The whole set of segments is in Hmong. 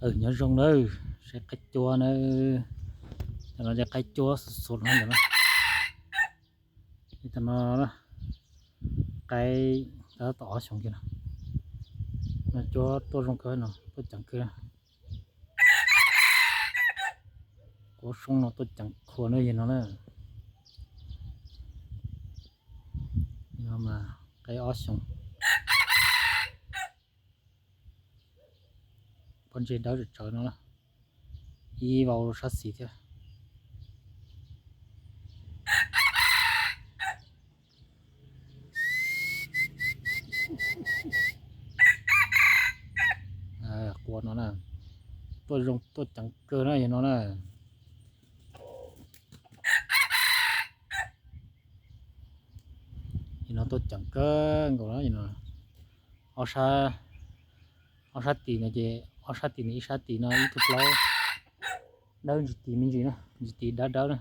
Nyob zoo nawb, seb qaib cuab nawb. Tam no ces qaib cuab xus xus no ntawm no. Tam no qaib tab tom ob xyoos kiag no. No cuab tuaj zoo kawg no, tuaj ceev kawg. Quav soob no tuaj ceev khuav na yog no na. No mas qaib ob xyoos. Pob ntseg dawb tsawv tsawv no, ib vau sab xis thiab. Quav no na, tuaj zoo tuaj ceev kawg na yog no na. Yog no tuaj ceev kawg nkaus na. Ob sab tim no ces ob sab tim no, ib sab tim no ib tug plaub dawb ntsis tis me ntsis na, ntsis tis dawb dawb na,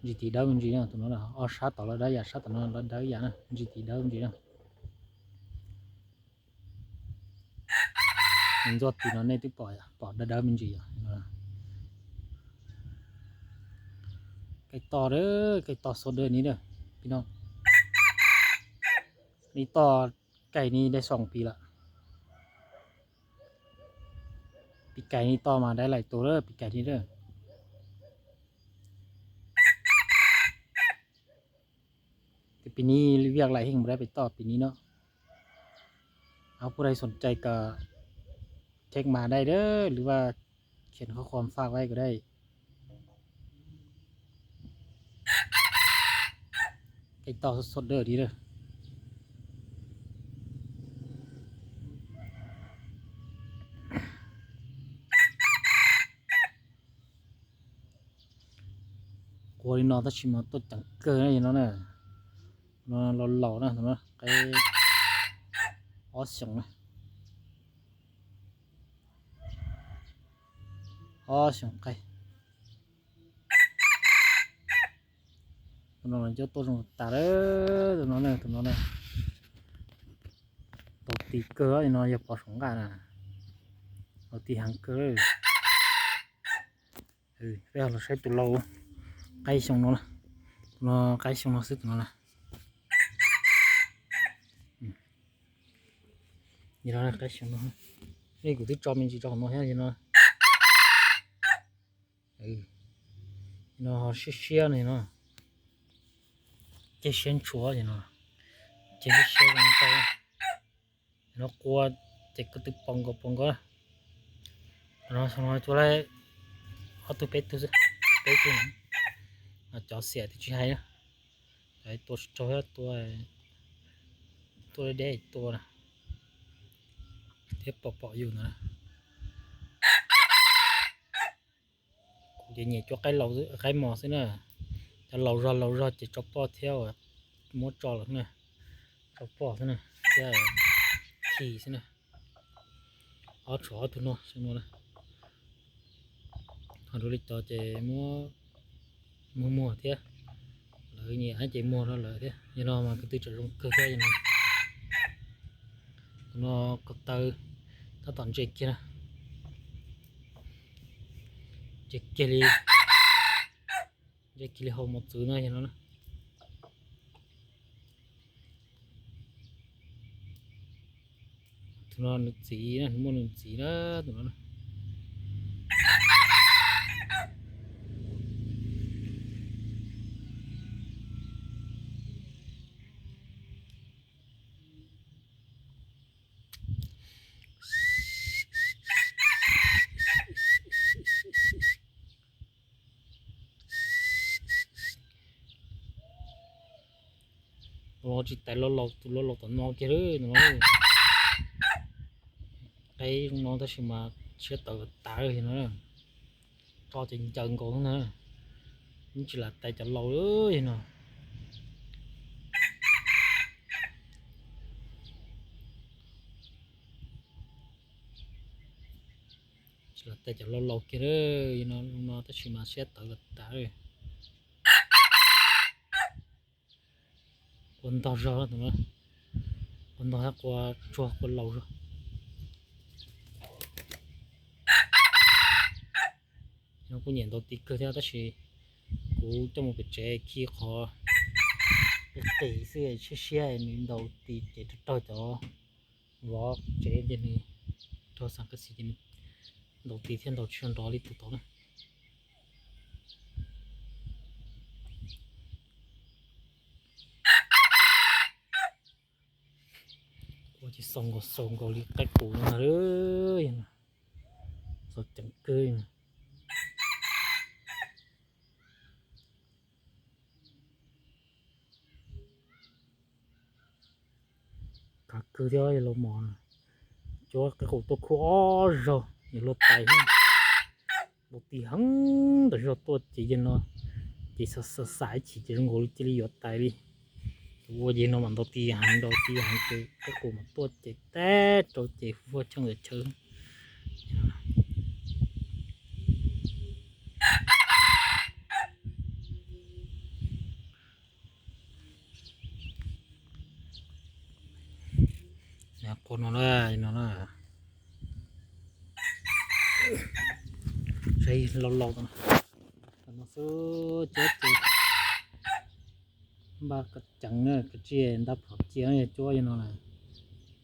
ntsis tis dawb me ntsis na tus no. Ob sab tom lawv dawb yam, sab tom no lawv dawb yam na, ntsis tis dawb me ntsis na. Ntxuaj tim no nej twb pom, pom dawb dawb me ntsis yom. Kaij toj, kaij toj xub dawb ni, pib no. Ni toj, kaij ni dai xoom pis lawm. Pis kaij ni toj mas dai laim tus lawm pis kaij ni lawm. Tes pis ni viaj laim heej mus dai pem toj pis ni no. Au, pub dai xoom cai kom check mas dai lawm, lwm vaj khian qhob qhuam faj vai kom dai. Kaij toj xub dawb li lawm. Quav li no tab sis mas tuaj ceev kawg na yog no na. No laus laus na, qaib ob xyoos na. Ob xyoos qaib. Tus no coj tuaj zoo tas lawm, tus no na, tus no na. Tau tis kawg no yog pov saum nqaj na. Tau tis heev kawg. Peb los saib tus laus qaib xyoo no, tus no qaib xyoo no xwb tus no na. Qaib xyoo no, nej kuv twb tso me ntsis rau hauv no thiab no. No ho siab siab no no. Ceg siab ntshuav no. Ceg siab siab zoo tau. No qua ces kuv twb pom nkaus pom nkaus. No xyoo no cuab laib ob tug peb tug xwb, peb tug no. Cov xiam twb tsis hais na. Cov tua tsis raug thiab, tua, tua deb tua na. Thiab pom pom yus ntawd na. Kuv ces nyiam cuab qaib laus, qaib mos xwb na. Cov laus zog laus zog ces tso poj thiab uas muab tso lawm na. Tso poj xwb na, thiab khi xwb na. Ob tshuav ob tug no xwb no na. Ho dua li cov ces muab muag muag thiab. Lawv nyiam ces muag rau lawv thiab. Yog no mas ko tw tseem zoo kawg thiab no. Tus no ko taw tab tom ntse kiag na. Ntse kiag li, ntse kiag li hau mos txwv no yog no na. Tus no nws txiv na, nws muaj nws txiv na tus no. Tus no tsis tais lo laus, tus lo laus tom no kiag lawm no. Qaib zoo no tab sis mas siab tawv tas no. Tso ces ncaws nkaus na. Yeej tsis lam tais cov laus li no. Tsis lam tais cov laus laus kiag no, no tab sis mas siab tawv tas. Qua ntog zog, qua ntog thiab qua tsuag qua laus zog. Kuj nyiam ntaus tis kawg thiab tab sis kuv coj mus pem tsev khi qhov qis xwb, siab siab nws ntaus tis ces raug raug cov vov tsev ces nws raug xas kas xis ces nws ntaus tis thiab ntaus tsis nrov li tus tod na. Ua ces xaus nkaus xaus nkaus li qaib qus no na, xaus ceev kawg. Khav kawg thiab yog los mos, cov qaib qus tuaj khub ob zaug yog luag tais thiab. Ntaus tis heev ntawm zog tuaj ces yog no ces xav xav ib chim ces zoo nkaus li cia li yuav tais li. Ua ces no mas ntaus tis heev ntaus tis heev ces qaib qus mas tuaj ces teb rau ces huaj cheej ntawm chaw. Qhov no na, no na, saib laus laus no xwb, cuab ces npaj ceev na, kav tsij ntab phom cia cuab yog no na.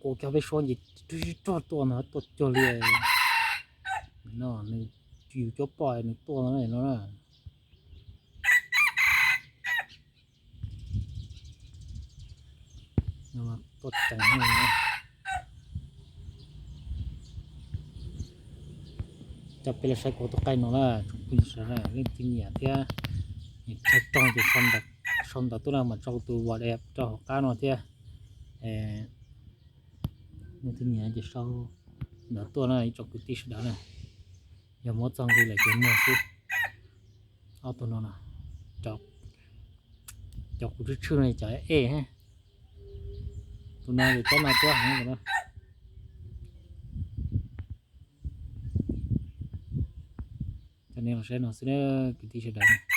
Quas kiag peb suab nce rog tuaj no tuaj cuag li no, nws yus cuab poj nws tuaj no na. Tuaj ceev no. Coj peb los saib kuv tus qaib no na, tsoom phooj ywg sawv daws leej twg nyiam thiab nyiam tshaj rooj ces sau ntawv tuaj na mas tso kuv tus WhatsApp rau hauv qab no thiab. Leej twg nyiam ces sau ntawv tuaj na ib tsoom kwv tij sawv daws na. Yog muab txog nqi lawm ces muag xwb. Ob tug no, cov kuv tshwj tshwj no cov ej, tus no yog cov no cuab heev na. Cov nej los saib no xwb na kwv tij sawv daws.